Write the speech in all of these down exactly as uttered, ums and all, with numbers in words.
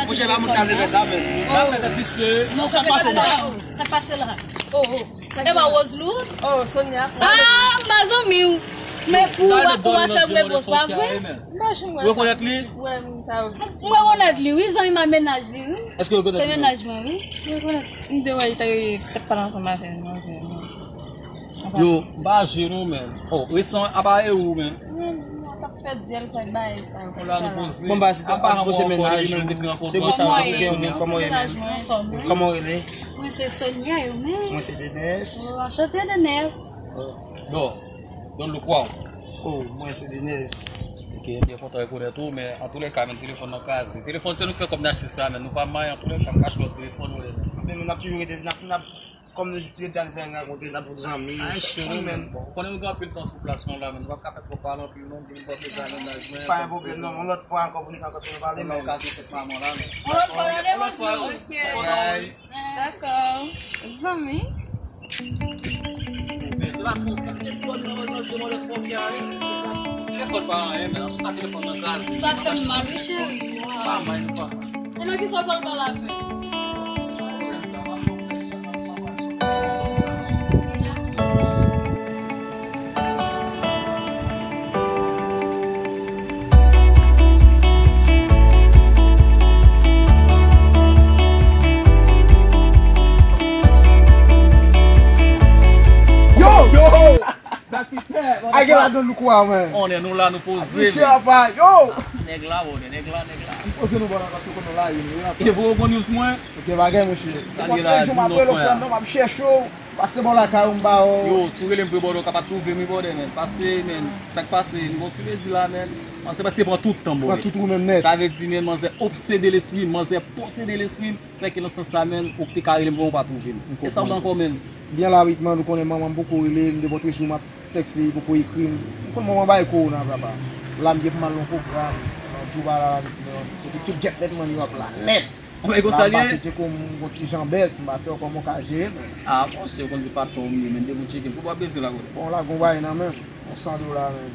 Monchè, pa moun ka leve sa, men. Sa fè tèt visye. Non, sa pase la. Sa pase la. Oh, oh. E pa Roseloud? Oh, Sonia. Ah, m pa zanmi w. Men kou w ap fè m repons, pa vre? M pa janm wè sa. Rekonèt li? Wè, moun sa yo. M rekonèt li, wi, zanmi m a mennaj li, wi. Èske w rekonèt li? Se mennaj mwen, wi. M rekonèt. M te wè li te, te pale ansanm avè yon manzè. Yo, m pa jwe non, men. Oh, resan apa e ou, men. Mwen, mwen t ap fè dyèl, fè bagay sa yo. Bon, ba, si te ap poze mennaj, se pou sa, ou gen yon moun, kòman w ye, men? Kòman w rele? Mwen se Sonia, yo menm. Mwen se Denès. Oh, anchante, Denès. Oh. Don, Don Look, wow. Oh, mwen se Denès. Ok, m byen kontan rekonèt ou, men antoulèka, men telefòn nan kraze. Telefòn, se nou k fè kòb n achte sa, men nou pa may, antoulèka, m ka achte lòt telefòn, wi. Men, men n ap toujou rete, n ap, n ap, kòm nou jis rete a, n fè rankontre, n ap zanmi, se tou, men. Bon, konnen nou gen anpil tan sou plas nou la, men nou p ap ka fè twòp pale anpil, non, pou nou pa fè sa mennaj mwen. Pa gen pwoblèm, non, yon lòt fwa ankò, pou nou fè ankò, pou nou pale, men. Yon lòt fwa, gade, yon lòt fwa, ok. Bye. Dakò. Zanmi. Men se pa twòp la. Telefòn pa anyen, men an tou ka telefòn nan kraze. Sa fè m mal, wi, cheri. Pa mal, pa mal. E nan kisa w pral pale avè m? Yo! Yo! Dakitè, a gen ladan loukou a, men. Konnen nou la, nou poze, men. Yo! Nèg la, bòdè, nèg la, nèg la. M poze nou bò la, paske konnen nou la, yo, nou la. E vre, ou bon news mwen? Ok, bagay, monchè. Sa l ye la, di m non, frè. M ap rele w, frè m, non, m ap chèche w. Pase bò lakay ou, m ba w. Yo, si w rele m vre bòdè, w ka pa t twouve m wi bòdè, men. Pase, men, sa k pase, m gon ti redi la, men. Manzè pase pran tout tan m, bòdè. Pran tout ou menm nèt. Sa vle di, men, manzè obsede lespri m, manzè posede lespri m. Sèke nan sans sa, men, ou te ka rele m vre, ou pa twouve m. E sa w gen ankò, men? Byen la, wi, man, ou konnen manman m poko rele m, depi yon trèz jou m ap tèks li, li poko ekri m. Ou konn manman bay kowona, papa. La, m gen pou m al nan pwogram, nan Djouba la, la, nan, kote tout djèt nèt mwen yo ap la nèt. Ou wè konsa l ye? M pase tcheke w, m gon ti jan bès, m pase wè kòman w ka jere, men. Ah, monchè, ou konn se patwon m ye, men depi w tcheke m, pou w pa bezwen la, kote. Bon, la, gon bagay nan men m, yon san dola, men.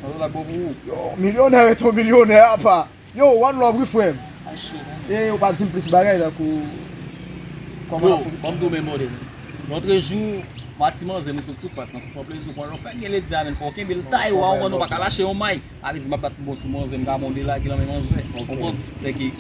San dola bon pou ou? Yo, milyonè rete yon milyonè, apa. Yo, one love, wi, frè m. Ay, cho, non. E, ou pa di m plis bagay, tankou, kòman l ap fè? Bon, ban m di w, men, bòdè. Lòtrejou, m a ti manzè, m sot sou pak, nan sou pran plezi, ou konn lè w fè gen ledi a, men, fò w kenbe l tay, ou a, ou konn, ou pa ka lache yon may. A vle di m ap bat bon sou manzè, m ka mande la ki nan men manzè. Ou konprann? Se ki.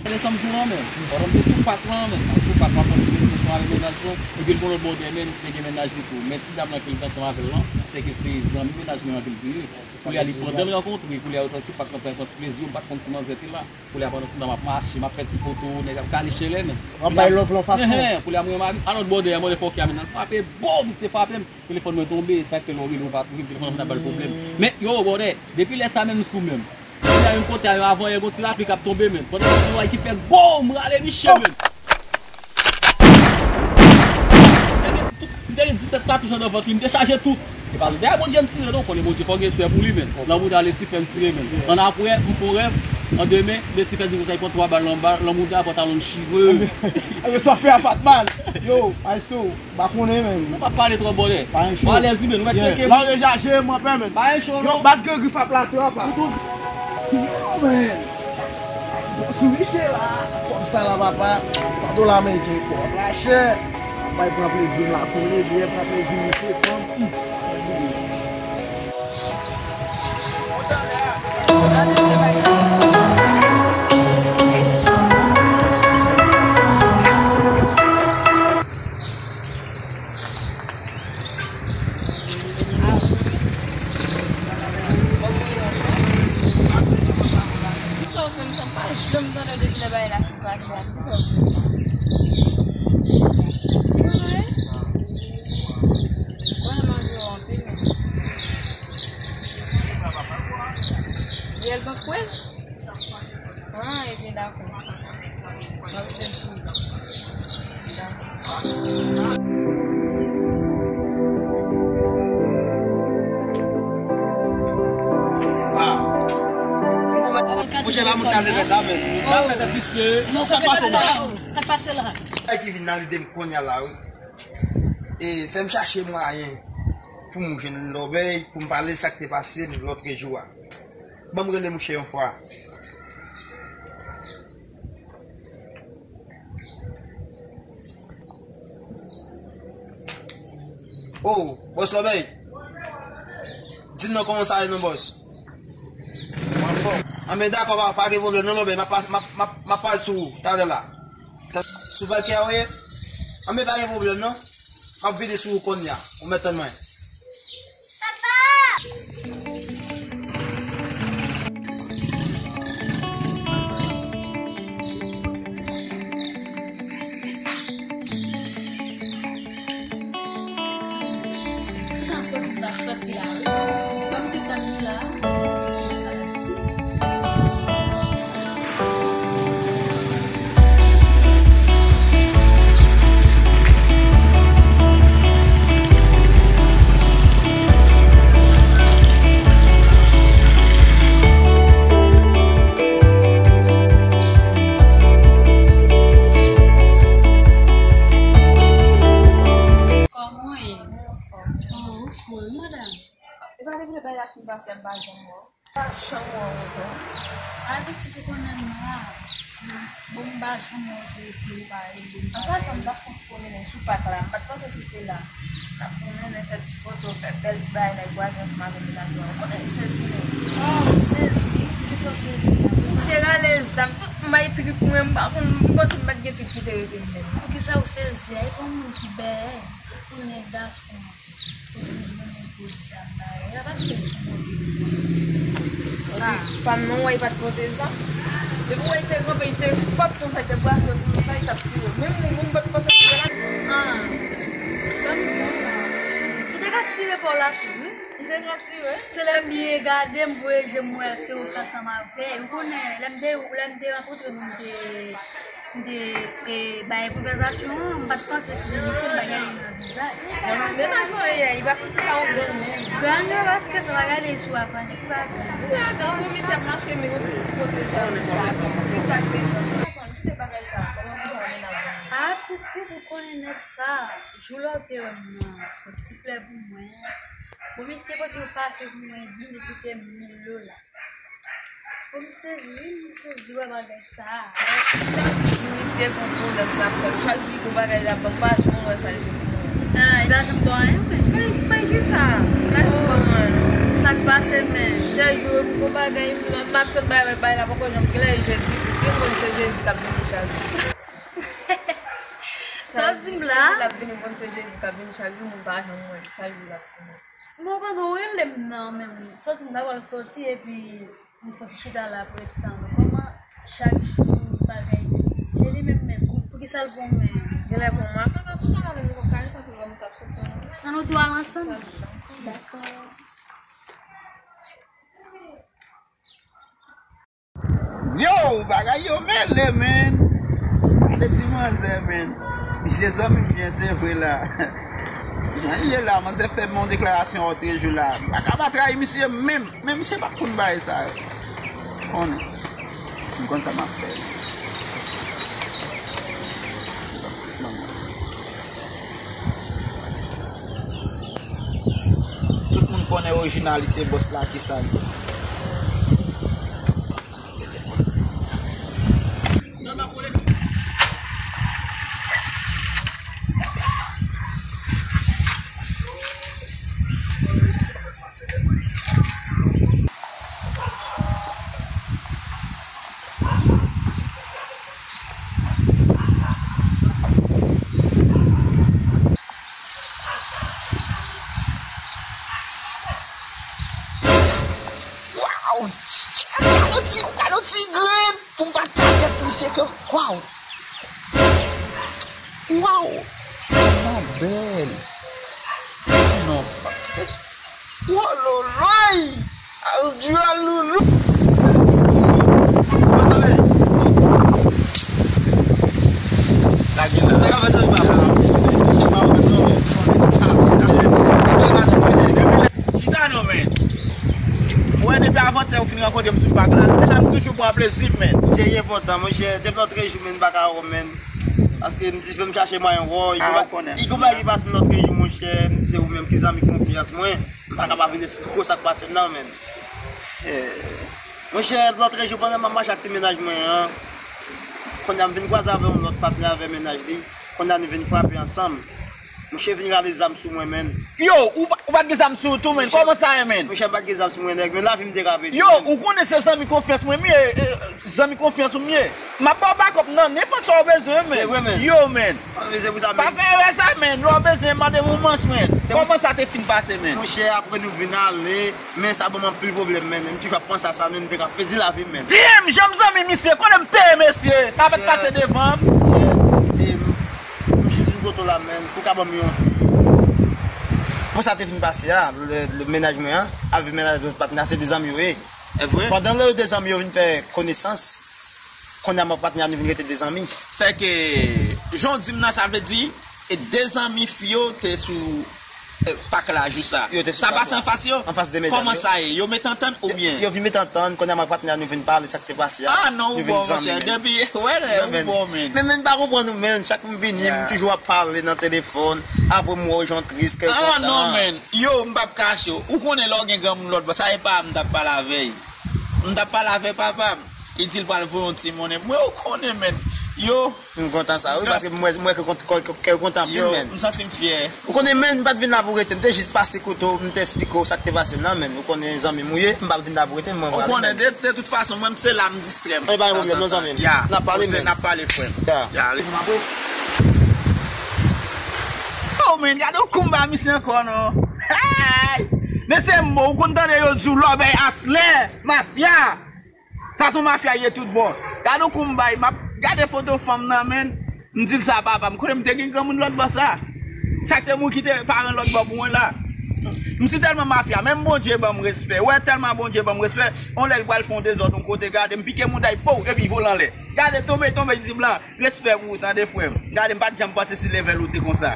Gade sa m di w lan, men. Pandan m te sou pak lan, men. M sou pak, m ap pran ti leson avèk mennaj mwen. Epi l gon lòt bòdè, men, te gen mennaj li tou. Men ti dam lan ki l t ansanm avè l lan, se ki se zanmi mennaj mwen an ke l te ye. Koulye a li pandan l rankontre, koulye a yo t sou pak lan, pran ti plezi, yo m pa t konn si manzè te la. Koulye a pandan tout tan m ap mache, m ap fè ti foto, nèg ap kale chelè, men. W ap bay love lan fason. Koulye a mwen, m a lòt bòdè a, mwen fòkè a, men nan l frape, bon, misye frape m. Telefòn mwen tonbe, sa k fè lè w rele w pa twouve m, telefòn nan fin ap ba l pwoblèm. Men, yo, bòdè, depi lè sa menm m sou menm. Kounye a menm kote a, yon avanyè, gon ti lapli k ap tonbe menm. Pandan m ap fè yon bagay ki fè gwo, m rale misye menm. M te gen, m te gen disèt katouch anndan vant li, m te chaje tout. E pa dèyè Bondye m tire non, konnen Bondye fò gen respè pou li menm. Nan bouda Lesifè m tire menm. Annapre, m fè yon rèv, an demen, Lesifè di konsa, li pran twa bal nan ba-, nan bouda, pantalon l chire. Anben, sa fè a pa t mal. Yo, maestro. M pa konnen, men. Nou pa pale twòp, bòdè. Pa gen cho. Bon, alèz wi, men, nou mèt tcheke. Lè w deja jere m, mwen pè, men. Pa gen cho, non. Yo, baz gen grif ap la twòp, a. Yo, men. Bon, sou miche la. Kòb sa la, papa. San dola ameriken, kòb la chè. Bay pran plezi m la, koule byen, pran plezi m, mouche fanm. Hmm. Kisa w fè m sa? M pa janm tande w depi lè bagay la fin pase a. Kisa w fè m sa? Kisa w fè? Mwen renmen anvi w anpil, men. Reyèl bank kwè? Ah, ebyen, dakò. M ap vin sou li. Dakò. Ah. Monchè, pa moun ta vle fè sa, men. N ap fè tèt visye. Non, sa k pase la? Sa k pase la? Sa ki vin nan lide m kounye a la, wi. E fè m chache mwayen pou m jwenn Lòbèy, pou m pale sa k te pase m lòt jou a. Ban m rele mouche yon fwa. Oh, bòs Lòbèy. Di m non, kòman sa ye non, bòs? Mwen anfòm. Anben, dakò, pa, pa gen pwoblèm non, Lòbèy. M ap pas-, m ap, m ap, m ap pale sou ou talè la. Sou pakè a ou ye? Anben, pa gen pwoblèm non. M ap vini sou ou kounye a. Ou mèt tann mwen. Papa! Tan soti, m t ap soti la, wi. Ban m te tann li la. Sa l ap di. Kòman w ye? Oh, ou fou, wi, madanm. E pa depi lè bagay la fin pase, m pa janm wè w. Pa janm wè w ankò. A, pitit, ou konnen m la. Bon, m pa janm wè w tou epi ou pa rele m. An pasan, m t ap pran ti pwomennen sou pak la. M pa t panse si w te la. M t ap pwomennen, fè ti foto, fè bèl ti bagay, nèg vwazen ansanm avè m, yo t ap jwe. Ou konnen m sezi, men. Oh, ou sezi? Poukisa w sezi a? Misye rale zam, tout may trip mwen, m pa konn, m panse m pa t gen trip ki te rete m menm. Poukisa w sezi a? E pa yon moun ki bèyè, ou konnen gason. Kote m jwenn pwodui sa m ta ye la, paske l sou kote m. Sa. Pa m non, wè, li pa t pote zam. Depi w wè li te kanpe, li te fòk konsa, li te brase pou l fè, li t ap tire. Menm moun, moun pa t panse tire la. Ah. Sa m di w la. Li te ka tire pa w la tou, wi. Li te ka tire. Se lè m byen gade, m voye je m wè se ou k ansanm avè l. Ou konnen, lè m te, lè m te rankontre nou, m te M te, e, bay konvèsasyon an, m pa t panse se misye m pa gade nan vizaj. Men nan jwe yè, li pa fouti pa yon grann moun. Grann yo, paske sa pa gade sou aprann, se pa grann. Grann komisè m ap fè men yon ti kote sa. Ki sa k te fè? Kite bagay sa, kòman pou sa mennen avè w? A, pitit, ou konnen nèg sa, jou lè w te wè m nan, yon ti flè pou mwen. Bon, misye pote yon pafe pou mwen, di m li koute mil dola. Bon, m sezi, wi, m sezi wè bagay sa a. Chak jou misye gon pwomès l ap fè m. Chak jou gon bagay l ap ban m, m pa janm wè sa l te fè pou mwen. Ah, li pa janm ba w anyen, men. Men, men ki sa? Li pa janm ban m anyen. Sa k pase, men? Chak jou gon bagay, m ap tann bagay, bagay la poko janm klè, Jezi Kris. Wi, m konn se Jezi k ap vini chak jou. Sa w di m la? Chak jou l ap vini, m konn se Jezi k ap vini chak jou, m pa janm wè l. Chak jou l ap vini. Bon, pandan w rele m nan, menm, soti m ta pral soti, epi m fon ti chita la pou ret tann ou. Kòman chak jou bagay, e li menm, menm, pou, poukisa l pran men? Genlè pran mwen. Ann nou tou al ansanm? Dakò. Yo, bagay yo mele, men. Gade ti manzè, men. Misye zanmi m byen, se vre la. Jan l ye la, manzè fè m yon deklarasyon otrejou la. M pa ka pa trayi misye menm. Men misye pa konn bagay sa yo. Konnen. M konn sa m ap fè. Tout moun konnen orijinalite bòs la, kisa l ye. Waw! Gade yon ti, gade yon ti grenn pou m pa ta tèt misye ke, waw! Waw! Sa bèl! Non, pa. Wololoy! Al di al loulou! Chita non, men. Mwen depi avan Ou fin rankontre m sou pak la, se la m toujou pran plezi m, men. Monchè, li enpòtan, monchè. Depi lòt jou, men, m pa ka wè w, men. Paske m di, fè m chache mwayen wè w. Li gon bagay ki pase m lòt jou, monchè. Se ou menm ki zanmi konfyans mwen. M pa ka pa vin esplike w sa k pase m nan, men. Monchè, lòt jou, pandan m ap mache ak ti mennaj mwen an, kounye a m vin kwaze avè yon lòt patnè avè mennaj li. Kounye a nou vin frape ansanm. Monchè vin rale zam sou mwen, men. Yo, ou pa t gen zam sou ou tou, men? Kòman sa ye, men? Monchè, m pa t gen zam sou mwen, nèg, men lavi m te ka pèdi, men. Yo, ou konnen se zanmi konfyans mwen m ye, zanmi konfyans ou m ye. M ap ba w bakòp nan nenpòt sa w bezwen, men. Se vre, men. Yo, men. Pa fè erè sa, men. Lè w bezwen, mande m yon manch, men. Kòman sa te fin pase, men? Monchè, apre nou vin ale, men sa ban m anpil pwoblèm, men. M toujou ap panse a sa, men m te ka pèdi lavi m, men. Di m, jan m zanmi misye, konnen m te mesye, avèk pase devan m. Monchè, e, m jis vin kote w la, men, pou w ka ban m yon ti. Bon, sa te fin pase a, le, le mennaj mwen an, avèk mennaj lòt patnè, se de zanmi yo ye. E vre? Pandan lè yo de zanmi yo vin fè konesans, kounye a m ak patnè a nou vin rete de zanmi. Sèke, jan w di m nan, sa vle di, e de zanmi fi yo te sou, e, pak la, jis la. Yo te sou pak la. Sa pase anfas yo? Anfas de medam yo. Kòman sa ye? Yo met antann oubyen? Yo, yo vin met antann, kounye a m ak patnè a nou vin pale sa k te pase a. Ah non, ou bon, monchè. Depi, wè, ou bon, men. Men, men, men, m pa konprann ou, men. Chak m vini, m toujou ap pale nan telefòn. Apre m wè w jan w tris, kè w kontan. Ah non, men. Yo, m p ap kache w. Ou konnen lè w gen granmoun lòt bò, sa e pa m t ap pale avè l. M t ap pale avè papa m. Li di l pral voye yon ti monnen pou mwen. Ou konnen, men. Yo. M kontan sa, wi, paske m wè, m wè ke kont-, kè, kè, kè w kontan anpil, men. Yo, m santi m fyè. Ou konnen, men, m pa t vin la pou rete. M te jis pase kote w, m te esplike w sa k te pase m nan, men. Ou konnen zanmi m ou ye, m pa t vin la pou rete, mwen prale, men. Ou konnen, de, de tout fason, mwen, m se la m distrè m. E pa gen pwoblèm, non, zanmi m. Ya. N ap pale, men. N ap pale, frè m. Ya. Ya, ale. Oh, men, gade yon kounba misye ankò, non. Hey! Men se mo, ou konn tande yo di w lòbèy aslè, mafya. Sa se yon mafya ye tout bon. Gade yon kounba, m ap gade foto fanm nan, men. M di l sa, papa, m konnen m te gen granmoun lòt bò sa. Sa k te moun ki te paran lòt bò pou mwen la. M si tèlman mafya, menm Bondye ban m respè. Wè, tèlman Bondye ban m respè, yon lè l pral fè yon dezòd yon kote, gade, m pike mouda l, pow, epi vole anlè. Gade, tonbe, tonbe, di blan, respè pou ou, tande, frè m. Gade, m pa t janm panse si level ou te konsa.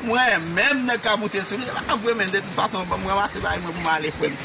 Mwen menm, nèg ka moute sou li. A vre, men, de tout fason, ban m ranmase bagay mwen pou m ale, frè m.